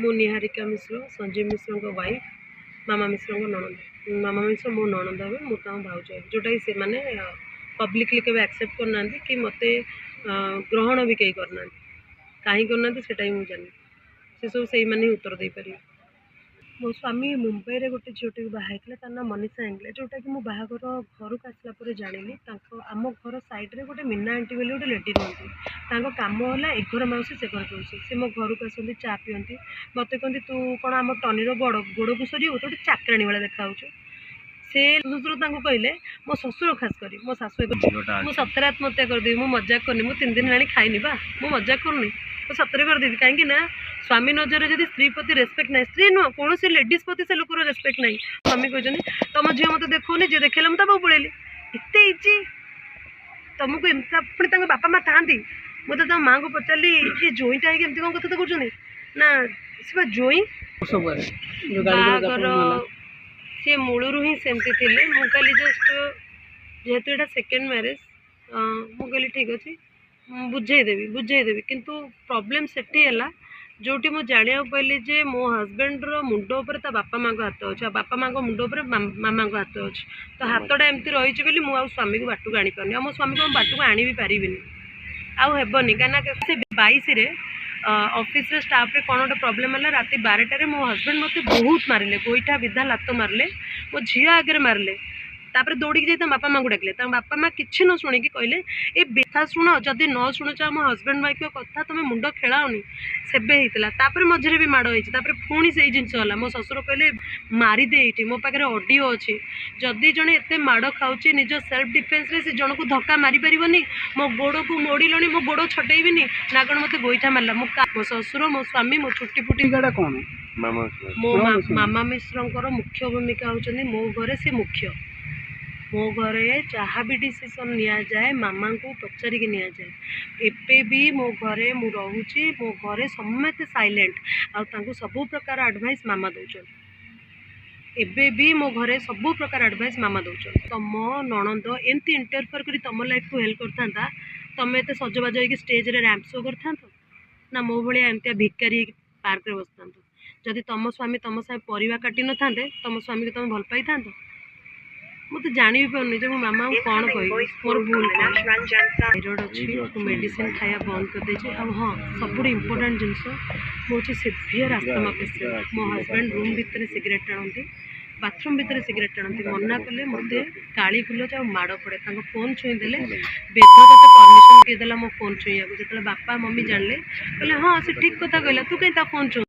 ମୁଁ ନିହାରିକା ମିଶ୍ର, ସଞ୍ଜୀବ ମିଶ୍ରଙ୍କ ୱାଇଫ୍, ମାମା ମିଶ୍ରଙ୍କ ନଣନ୍ଦ। ମାମା ମିଶ୍ର ମୋ ନଣନ୍ଦ ହେବେ, ମୁଁ ତାଙ୍କ ଭାଉଜ ହେବି, ଯେଉଁଟାକି ସେମାନେ ପବ୍ଲିକଲି କେବେ ଆକ୍ସେପ୍ଟ କରୁନାହାନ୍ତି କି ମୋତେ ଗ୍ରହଣ ବି କେହି କରୁନାହାନ୍ତି। କାହିଁ କରୁନାହାନ୍ତି, ସେଇଟା ହିଁ ମୁଁ ଜାଣିନି। ସେସବୁ ସେଇମାନେ ହିଁ ଉତ୍ତର ଦେଇପାରିବେ। ମୋ ସ୍ୱାମୀ ମୁମ୍ବାଇରେ ଗୋଟେ ଝିଅଟିକୁ ବାହା ହେଇଥିଲେ, ତା ନାଁ ମନୀଷା ଏଙ୍ଗଲେ, ଯେଉଁଟାକି ମୁଁ ବାହାଘର ଘରକୁ ଆସିଲା ପରେ ଜାଣିଲି। ତାଙ୍କ ଆମ ଘର ସାଇଡ଼୍ରେ ଗୋଟେ ମୀନା ଆଣ୍ଟି ବୋଲି ଗୋଟେ ଲେଡ଼ି ରୁହନ୍ତି। ତାଙ୍କ କାମ ହେଲା ଏ ଘର ମାଉସୀ, ସେ ଘର ପିଉସୀ। ସେ ମୋ ଘରକୁ ଆସନ୍ତି, ଚା ପିଅନ୍ତି। ମୋତେ କହନ୍ତି, "ତୁ କ'ଣ ଆମ ଟନିର ବଡ଼ ଗୋଡ଼କୁ ସରିବୁ? ତୁ ଗୋଟେ ଚାକରାଣୀ ଭଳିଆ ଦେଖାଯାଉଛୁ।" ସେ ଶ୍ୱଶୁର ତାଙ୍କୁ କହିଲେ, ମୋ ଶ୍ୱଶୁର ଖାସ କରି ମୋ ଶାଶୁ ଏକ ଝିଅଟା ମୁଁ ସତରେ ଆତ୍ମହତ୍ୟା କରିଦେବି। ମୁଁ ମଜାକ କରୁନି। ମୁଁ 3 ଦିନ ହେଲାଣି ଖାଇନି ବା। ମୁଁ ମଜାକ କରୁନି, ମୁଁ ସତରେ କରିଦେବି। କାହିଁକି ନା ସ୍ୱାମୀ ନଜରରେ ଯଦି ସ୍ତ୍ରୀ ପ୍ରତି ରେସ୍ପେକ୍ଟ ନାହିଁ, ସ୍ତ୍ରୀ ନୁହଁ, କୌଣସି ଲେଡ଼ିଜ୍ ପ୍ରତି ସେ ଲୋକର ରେସ୍ପେକ୍ଟ ନାହିଁ। ସ୍ୱାମୀ କହିଛନ୍ତି, "ତମ ଝିଅ ମୋତେ ଦେଖଉନି, ଯିଏ ଦେଖେଇଲା ମୁଁ ତା ପାଖକୁ ପଳେଇଲି।" ଏତେ ଇଜି ତମକୁ ଏମିତି? ପୁଣି ତାଙ୍କ ବାପା ମା ଥାଆନ୍ତି। ମୁଁ ତ ତାଙ୍କ ମାଆଙ୍କୁ ପଚାରିଲି, "ଇଏ ଜୋଇଁଟା ହେଇକି ଏମିତି କ'ଣ କଥା ତ କହୁଛନ୍ତି?" ନା, ସେ ବା ଜୋଇଁ। ସବୁବେଳେ ଯୋଉ ଗାଳି ଗୁଲଜ ବାହାଘର ଆପଣଙ୍କୁ ହେଲା? ସିଏ ମୂଳରୁ ହିଁ ସେମିତି ଥିଲେ। ମୁଁ ଖାଲି ଜଷ୍ଟ ଯେହେତୁ ଏଇଟା ସେକେଣ୍ଡ ମ୍ୟାରେଜ୍, ମୁଁ କହିଲି ଠିକ୍ ଅଛି, ମୁଁ ବୁଝେଇଦେବି, ବୁଝେଇଦେବି। କିନ୍ତୁ ପ୍ରୋବ୍ଲେମ୍ ସେଠି ହେଲା ଯେଉଁଠି ମୁଁ ଜାଣିବାକୁ ପାଇଲି ଯେ ମୋ ହଜବେଣ୍ଡର ମୁଣ୍ଡ ଉପରେ ତା ବାପା ମାଆଙ୍କ ହାତ ଅଛି ଆଉ ବାପା ମାଆଙ୍କ ମୁଣ୍ଡ ଉପରେ ମାମାଙ୍କ ହାତ ଅଛି। ତ ହାତଟା ଏମିତି ରହିଛି ବୋଲି ମୁଁ ଆଉ ସ୍ୱାମୀକୁ ବାଟକୁ ଆଣିପାରୁନି। ଆଉ ମୋ ସ୍ୱାମୀକୁ ମୁଁ ବାଟକୁ ଆଣି ବି ପାରିବିନି, ଆଉ ହେବନି। କାହିଁକିନା ସେ 22ରେ ଅଫିସରେ ଷ୍ଟାଫ୍ରେ କ'ଣ ଗୋଟେ ପ୍ରୋବ୍ଲେମ୍ ହେଲା। ରାତି 12ଟାରେ ମୋ ହଜବେଣ୍ଡ ମୋତେ ବହୁତ ମାରିଲେ, ଗୋଇଠା, ବିଧା, ଲାତ ମାରିଲେ, ମୋ ଝିଅ ଆଗରେ ମାରିଲେ। ତାପରେ ଦୌଡ଼ିକି ଯାଇ ତାଙ୍କ ବାପା ମାଆଙ୍କୁ ଡାକିଲେ। ତାଙ୍କ ବାପା ମା କିଛି ନ ଶୁଣିକି କହିଲେ, "ଏ କଥା ଶୁଣ, ଯଦି ନ ଶୁଣୁଛ ଆମ ହଜବେଣ୍ଡ ୱାଇଫ୍ଙ୍କ କଥା, ତମେ ମୁଣ୍ଡ ଖେଳାଅନି।" ସେବେ ହେଇଥିଲା। ତାପରେ ମଝିରେ ବି ମାଡ଼ ହେଇଛି। ତାପରେ ପୁଣି ସେଇ ଜିନିଷ ହେଲା। ମୋ ଶ୍ୱଶୁର କହିଲେ, "ମାରିଦେ ଏଇଠି, ମୋ ପାଖରେ ଅଡ଼ିଓ ଅଛି। ଯଦି ଜଣେ ଏତେ ମାଡ଼ ଖାଉଛି, ନିଜ ସେଲ୍ଫ ଡିଫେନ୍ସରେ ସେ ଜଣକୁ ଧକ୍କା ମାରିପାରିବନି? ମୋ ଗୋଡ଼କୁ ମୋଡ଼ିଲଣି, ମୋ ଗୋଡ଼ ଛଟେଇବିନି ନା କ'ଣ?" ମୋତେ ଗୋଇଠା ମାରିଲା ମୋ ଶ୍ୱଶୁର, ମୋ ସ୍ୱାମୀ, ମୋ ଚୁଟି ଫୁଟି। ଭୂମିକାଟା କ'ଣ? ମାମା। ମୋ ମାମା ମିଶ୍ର। ମାମା ମିଶ୍ରଙ୍କର ମୁଖ୍ୟ ଭୂମିକା ହେଉଛନ୍ତି, ମୋ ଘରେ ସେ ମୁଖ୍ୟ। ମୋ ଘରେ ଯାହା ବି ଡିସିସନ୍ ନିଆଯାଏ, ମାମାଙ୍କୁ ପଚାରିକି ନିଆଯାଏ। ଏବେ ବି ମୋ ଘରେ ମୁଁ ରହୁଛି, ମୋ ଘରେ ସମସ୍ତେ ସାଇଲେଣ୍ଟ ଆଉ ତାଙ୍କୁ ସବୁ ପ୍ରକାର ଆଡ଼ଭାଇସ୍ ମାମା ଦେଉଛନ୍ତି। ଏବେ ବି ମୋ ଘରେ ସବୁ ପ୍ରକାର ଆଡ଼ଭାଇସ୍ ମାମା ଦେଉଛନ୍ତି। ତମ ନଣନ୍ଦ ଏମିତି ଇଣ୍ଟରଫିୟର କରି ତମ ଲାଇଫକୁ ହେଲ୍ପ କରିଥାନ୍ତା, ତମେ ଏତେ ସଜବାଜ ହେଇକି ଷ୍ଟେଜରେ ର୍ୟାମ୍ପ ଶୋ କରିଥାନ୍ତ ନା ମୋ ଭଳିଆ ଏମିତିଆ ଭିକାରୀ ହେଇକି ପାର୍କରେ ବସିଥାନ୍ତ? ଯଦି ତମ ସ୍ୱାମୀ ତମ ସାଙ୍ଗେ ପରିବା କାଟି ନଥାନ୍ତେ, ତମ ସ୍ୱାମୀକୁ ତମେ ଭଲ ପାଇଥାନ୍ତ? ମୁଁ ତ ଜାଣି ବି ପାରୁନି ଯେ ମୋ ମାମାଙ୍କୁ କ'ଣ କହିବି, ମୋର ଭୁଲ କ'ଣ। ଥାଇରଏଡ଼ ଅଛି, ମୁଁ ମେଡ଼ିସିନ ଖାଇବା ବନ୍ଦ କରିଦେଇଛି। ଆଉ ହଁ, ସବୁଠୁ ଇମ୍ପୋର୍ଟାଣ୍ଟ ଜିନିଷ, ମୁଁ ହେଉଛି ସିଭିୟର ଆସ୍ଥମା ପେସେଣ୍ଟ। ମୋ ହଜବେଣ୍ଡ ରୁମ୍ ଭିତରେ ସିଗାରେଟ୍ ଟାଣନ୍ତି, ବାଥରୁମ୍ ଭିତରେ ସିଗାରେଟ୍ ଟାଣନ୍ତି। ମନା କଲେ ମୋତେ ଗାଳି ଗୁଲଜ ଆଉ ମାଡ଼ ପଡ଼େ। ତାଙ୍କ ଫୋନ୍ ଛୁଇଁ ଦେଲେ, "ବେଧ, ତୋତେ ପରମିସନ୍ କିଏ ଦେଲା ମୋ ଫୋନ୍ ଛୁଇଁବାକୁ?" ଯେତେବେଳେ ବାପା ମମି ଜାଣିଲେ, କହିଲେ, "ହଁ, ସେ ଠିକ୍ କଥା କହିଲା, ତୁ କାହିଁ ତା ଫୋନ୍ ଛୁଁ